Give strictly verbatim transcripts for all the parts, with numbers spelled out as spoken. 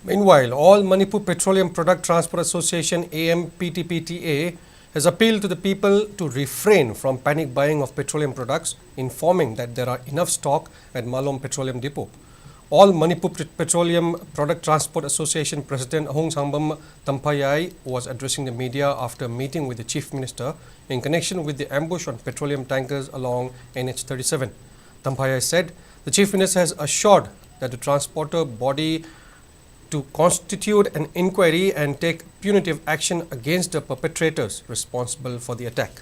Meanwhile, All Manipur Petroleum Product Transport Association, A M P T P T A, has appealed to the people to refrain from panic buying of petroleum products, informing that there are enough stock at Malom Petroleum Depot. All Manipur Pet- Petroleum Product Transport Association President Ahung Sangbam Tamphayai was addressing the media after meeting with the Chief Minister in connection with the ambush on petroleum tankers along N H thirty-seven. Tamphayai said the Chief Minister has assured that the transporter body to constitute an inquiry and take punitive action against the perpetrators responsible for the attack.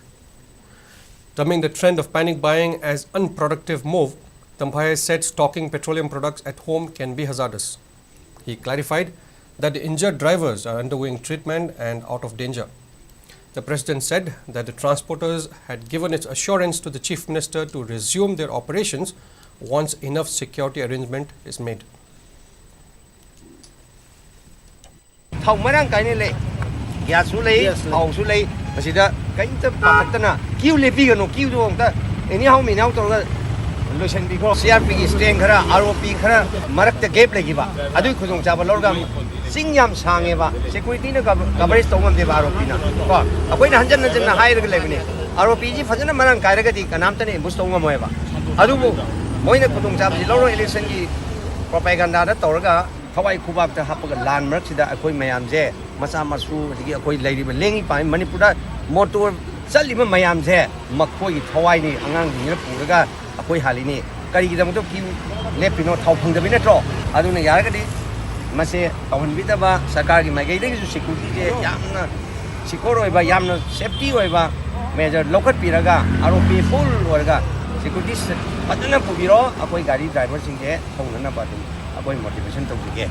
Terming the trend of panic buying as unproductive move, Tamphayai said stocking petroleum products at home can be hazardous. He clarified that the injured drivers are undergoing treatment and out of danger. The president said that the transporters had given its assurance to the Chief Minister to resume their operations once enough security arrangement is made. ꯊꯥꯎ ꯃꯔꯥꯡ ꯀꯥꯏꯅ ꯂꯩ꯫ ꯒ꯭ꯌꯥꯁꯁꯨ ꯂꯩ, ꯊꯥꯎꯁꯨ ꯂꯩ꯫ ꯃꯁꯤꯗ ꯀꯔꯤꯝꯇ ꯄꯥꯈꯠꯇꯅ Q ꯂꯦꯞꯄꯤꯒꯅꯨ꯫ ꯀ꯭ꯌꯨꯗꯨ ꯑꯃꯨꯛꯇ ꯑꯦꯅꯤ ꯍꯥꯎ ꯃꯦꯅꯤ ꯍꯥꯎ ꯇꯧꯔꯒ ꯂꯣꯏꯁꯤꯟꯕꯤꯈ꯭ꯔꯣ꯫ ꯁꯤ ꯑꯥꯔ ꯄꯤꯒꯤ ꯁ꯭ꯇꯦꯟ ꯈꯔ, ꯑꯥꯔ ꯑꯣ ꯄꯤ ꯈꯔ ꯃꯔꯛꯇ ꯒꯦꯞ ꯂꯩꯈꯤꯕ, ꯑꯗꯨꯒꯤ ꯈꯨꯗꯣꯡꯆꯥꯕ ꯂꯧꯔꯒ ꯆꯤꯡ ꯌꯥꯝ ꯁꯥꯡꯉꯦꯕ, ꯁꯦꯀ꯭ꯌꯨꯔꯤꯇꯤꯅ ꯀꯚꯔꯦꯖ ꯇꯧꯕ ꯉꯝꯗꯦꯕ ꯑꯥꯔ ꯑꯣ ꯄꯤꯅ꯫ ꯀꯣ, ꯑꯩꯈꯣꯏꯅ ꯍꯟꯖꯟ ꯍꯟꯖꯟꯅ ꯍꯥꯏꯔꯒ ꯂꯩꯕꯅꯤ, ꯑꯥꯔ ꯑꯣ ꯄꯤꯁꯤ ꯐꯖꯅ ꯃꯔꯥꯡ ꯀꯥꯏꯔꯒꯗꯤ ꯀꯅꯥꯝꯇꯅ ꯑꯦꯝꯕꯨꯁ ꯇꯧꯕ ꯉꯝꯃꯣꯏꯕ꯫ ꯑꯗꯨꯕꯨ ꯃꯣꯏꯅ ꯈꯨꯗꯣꯡꯆꯥꯕꯁꯤ ꯂꯧꯔꯒ ꯏꯂꯦꯛꯁꯟꯒꯤ ꯄ꯭ꯔꯣꯄꯥꯒꯟꯗꯥꯗ ꯇꯧꯔꯒ ꯊꯋꯥꯏ ꯈꯨꯕꯥꯛꯇ ꯍꯥꯞꯄꯒ ꯂꯥꯟ ꯃꯔꯛꯁꯤꯗ ꯑꯩꯈꯣꯏ ꯃꯌꯥꯝꯁꯦ, ꯃꯆꯥ ꯃꯁꯨ, ꯑꯗꯒꯤ ꯑꯩꯈꯣꯏ ꯂꯩꯔꯤꯕ ꯂꯦꯡꯉꯤ ꯄꯥꯡꯉꯤ ꯃꯅꯤꯄꯨꯔꯗ ꯃꯣꯇꯣꯔ ꯆꯠꯂꯤꯕ ꯃꯌꯥꯝꯁꯦ ꯃꯈꯣꯏꯒꯤ ꯊꯋꯥꯏꯅꯤ, ꯑꯉꯥꯡꯁꯤꯡꯁꯤꯅ ꯄꯨꯔꯒ ꯑꯩꯈꯣꯏ ꯍꯥꯜꯂꯤꯅꯤ꯫ ꯀꯔꯤꯒꯤꯗꯃꯛꯇ ꯀ꯭ꯌꯨ ꯂꯦꯞꯄꯤꯅꯣ? ꯊꯥꯎ ꯐꯪꯗꯕꯩ ꯅꯠꯇ꯭ꯔꯣ? ꯑꯗꯨꯅ ꯌꯥꯔꯒꯗꯤ ꯃꯁꯦ ꯇꯧꯍꯟꯕꯤꯗꯕ, ꯁꯔꯀꯥꯔꯒꯤ ꯃꯥꯏꯀꯩꯗꯒꯤꯁꯨ ꯁꯦꯀ꯭ꯌꯨꯔꯤꯇꯤꯁꯦ ꯌꯥꯝꯅ ꯁꯤꯀ꯭ꯌꯣꯔ ꯑꯣꯏꯕ, ꯌꯥꯝꯅ ꯁꯦꯐꯇꯤ ꯑꯣꯏꯕ ꯃꯦꯖꯔ ꯂꯧꯈꯠꯄꯤꯔꯒ ꯑꯥꯔ ꯑꯣ ꯄꯤ ꯐꯨꯜ ꯑꯣꯏꯔꯒ ꯁꯦꯀ꯭ꯌꯨꯔꯤꯇꯤ ꯐꯖꯅ ꯄꯨꯕꯤꯔꯣ꯫ ꯑꯩꯈꯣꯏ ꯒꯥꯔꯤ ꯗ꯭ꯔꯥꯏꯚꯔꯁꯤꯡꯁꯦ ꯊꯧꯅꯅꯕ ꯑꯗꯨꯝ ꯑꯩꯈꯣꯏ ꯃꯣꯇꯤꯚꯦꯁꯟ ꯇꯧꯖꯒꯦ꯫